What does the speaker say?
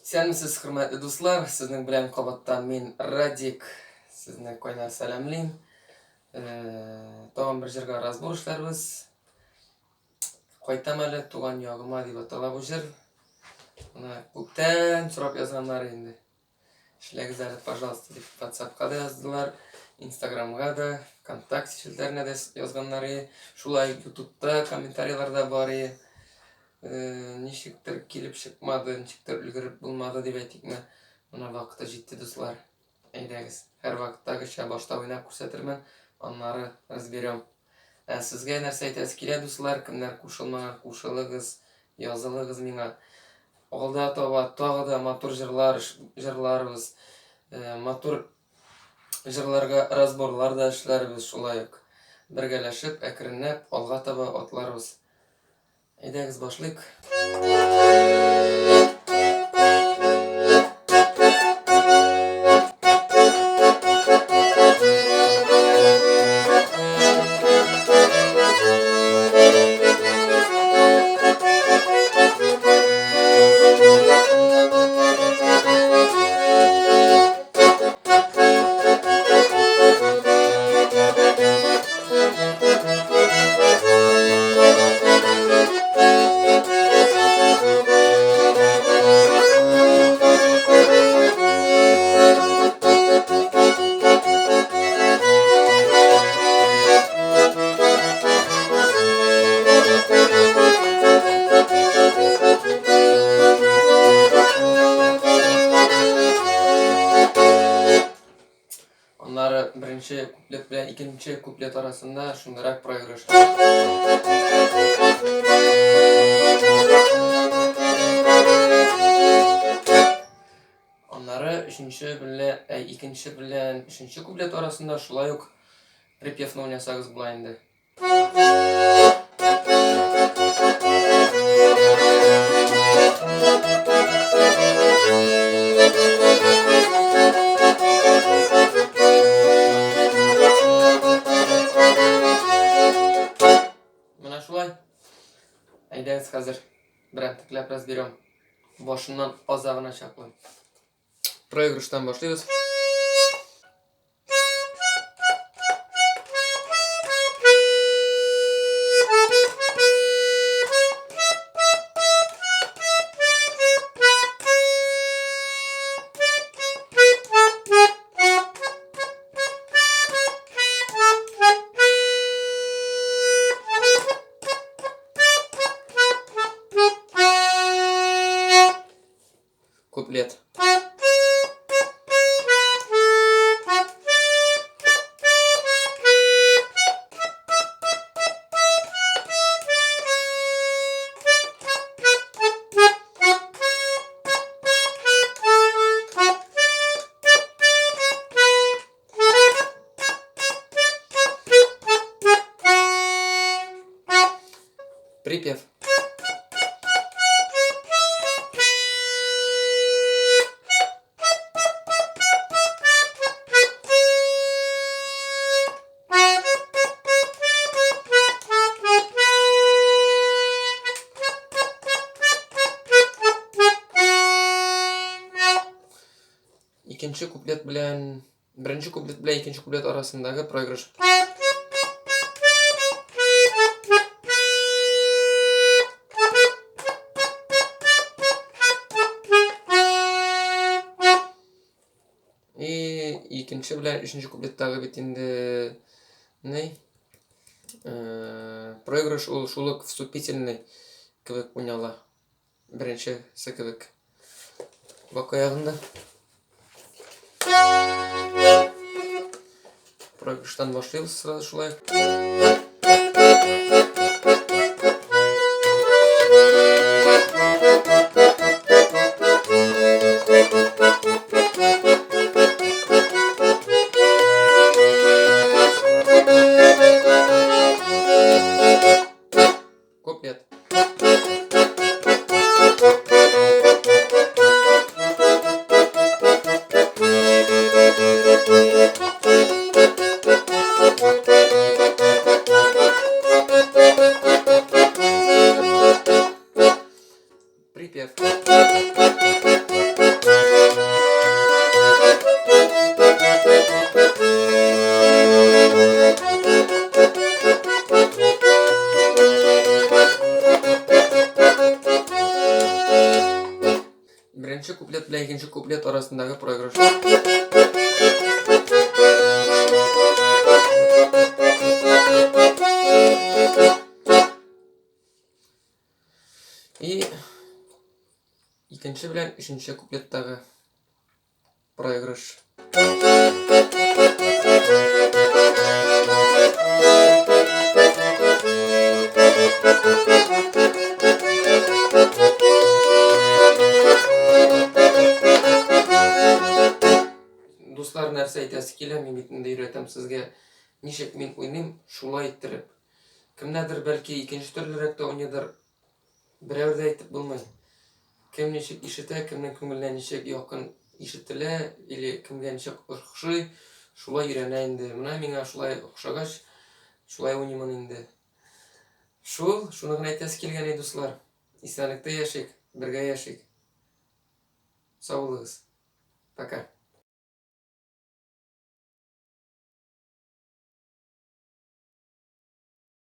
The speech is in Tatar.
Исәнмесез, хөрмәтле дуслар! Сезнең белән кабаттан мин, Радик. Сезне кайнар сәламлим. Тагын бер җырга разбор эшләрбез. Кайтам әле туган ягыма дип атала бу җыр. Менә күптән сорап язганнар инде. Эшләгез әле, пожалуйста, дип WhatsApp-ка да яздылар, Instagram-га да, ВКонтакте челтәренә дә язганнар иде. Шулай YouTube-та комментарийлар да бар иде. Ничектер килеп чыкмады, ничектер өлгереп булмады дип әйтикме. Менә вакыты җитте, дуслар. Әйдәгез, һәрвакыттагыча башта уйнап күрсәтермен, аннары разберем. Ә сезгә нәрсә әйтәсе килә, дуслар, кемнәр кушылмаган, кушылыгыз, язылыгыз миңа. Алда таба тагы да матур җырлар җырларбыз, матур җырларга разборлар да эшләрбез шулай ук. Бергәләшеп, әкренләп алга таба атларбыз. Әйдәгез башлыйк. Аннары беренче куплет белән икенче куплет арасында шундыйрак проигрыш. Аннары өченче белән, ә, икенче белән өченче куплет арасында шулай ук припевны уйнасагыз була инде. Менә шулай. Әйдәгез хәзер берәмтекләп разберем. Башыннан азагына чаклы. Проигрыштан башлыйбыз. Куплет. Припев. Икенче куплет белән беренче куплет белән икенче куплет арасындагы проигрыш. И икенче белән өченче куплеттагы бит инде ни? Проигрыш ул шул ук вступительный кебек уйнала. Беренчесе кебек. Бак аягында. Проигрыштан башлыйбыз сразу шулай. Куплет. белән икенче куплет арасындагы проигрыш. И икенче белән өченче куплеттагы проигрыш. Дуслар, нәрсә әйтәсе килә, мин бит инде өйрәтәм сезгә, ничек мин уйныйм, шулай иттереп. Кемнәрдер бәлки икенче төрлерәк тә уйныйдыр, Берәү дә әйтеп булмый. Кем ничек ишетә, кемнең күңеленә ничек якын ишетелә или кемгә ничек охшый, шулай өйрәнә инде. Менә миңа шулай охшагач, шулай уйныймын инде. Шул, шуны гына әйтәсе килгән иде, дуслар. Исәнлектә яшик, бергә яшик. Сау булыгыз. Пока.